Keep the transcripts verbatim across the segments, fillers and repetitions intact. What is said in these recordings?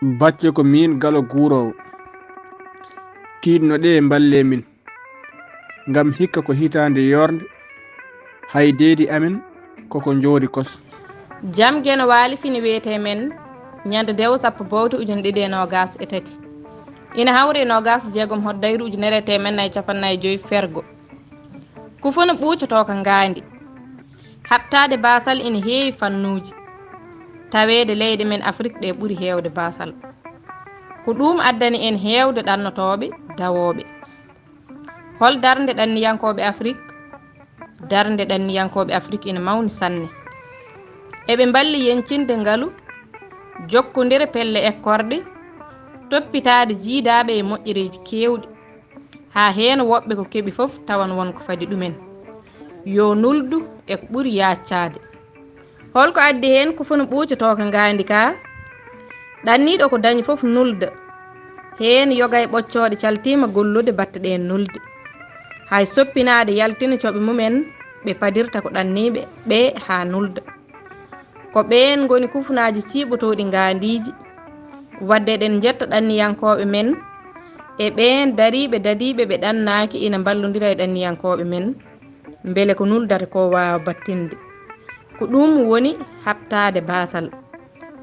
Bacce ko miin galo guuroowo. Tiiɗno ɗe mballe min. Ngam hikka ko hitaande yoornde, hay deedi amen koko njoori kos. Jam Geno Waali fini wiyetee men ñande dewo sappo bowte ujune ɗiɗi e noogas e tati. Ina hawri e noogas jeegom hoddayru ujunere e teemen nayi capanɗe nayi e joyi fergo. Kufunu ɓuucotooka ngaandi. Haɓtaade baasal ina heewi fannuuji. Taweede leyɗe men Afrik ɗe ɓuri heewde baasal. Ko ɗuum addani en heewde ɗannotooɓe, dawooɓe. Hol darnde ɗanniyankooɓe Afrik? Darnde ɗanniyankooɓe Afrik ina mawni sanne. Eɓe mballi yeñcinde ngalu, jokkondire pelle ekkorɗe, toppitaade jiidaaɓe e moƴƴereeji keewɗi. Haa heen woɓɓe ko keɓi fof tawan won ko fadi ɗumen. Yo nuldu e ko ɓuri yaaccaade. Hol ko addi heen Kufunu ɓuucotooka ngaandi ka? Ɗanniiɗo ko dañi fof nulda. Heen yoga e ɓoccooɗe caltiima gollude batte ɗeen nulde. Hay soppinaade yaltina coɓe mumen ɓe padirta ko ɗanniiɓe ɓe haa nulda. Ko ɓeen ngoni kufunaaji ciiɓotooɗi ngaandiiji. Wadde eɗen njetta ɗanniyankooɓe men e ɓeen dariiɓe dadiiɓe ɓe ɗannaaki ina mballondira e ɗanniyankooɓe men. Mbele ko nuldata ko waawa battinde. Ko ɗum woni haɓtaade baasal.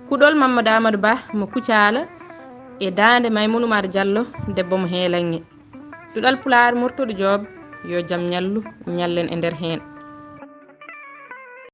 Kuɗol Mamadou Amadou Ba mo Kucaala e daande Maymouna Oumar Diallo debbo mo Heelanŋe. Duɗal Pulaar Murtuɗo Joob yo jam ñallu ñallen e nder heen.